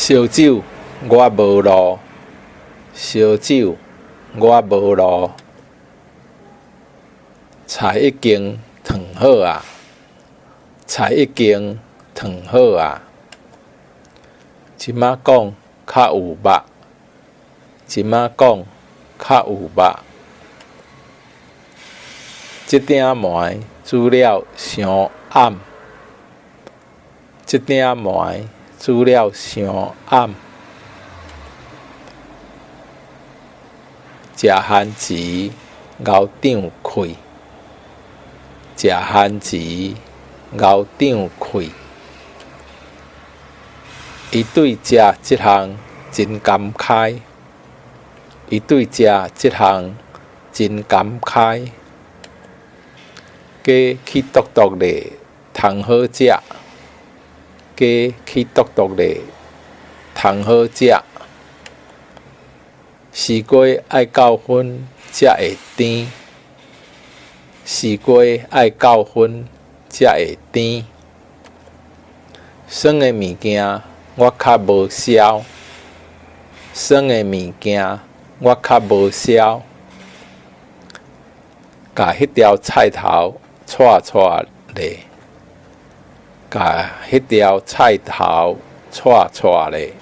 燒酒我無路，燒酒我無路。菜已經燙好矣，菜已經燙好矣。這馬講較有肉，這馬講較有肉。這鼎糜煮了傷暗，這鼎糜煮了傷暗。食番薯熬脹氣，食番薯熬脹氣。伊對食這項真感慨，伊對食這項真感慨。雞去啄啄咧，通好食。雞去啄啄咧，通好食。絲瓜愛夠薰才會甜，絲瓜愛夠薰才會甜。酸的物件我較無痟，酸的物件我較無痟。共彼條菜頭掣掣咧，共彼條菜頭掣掣咧。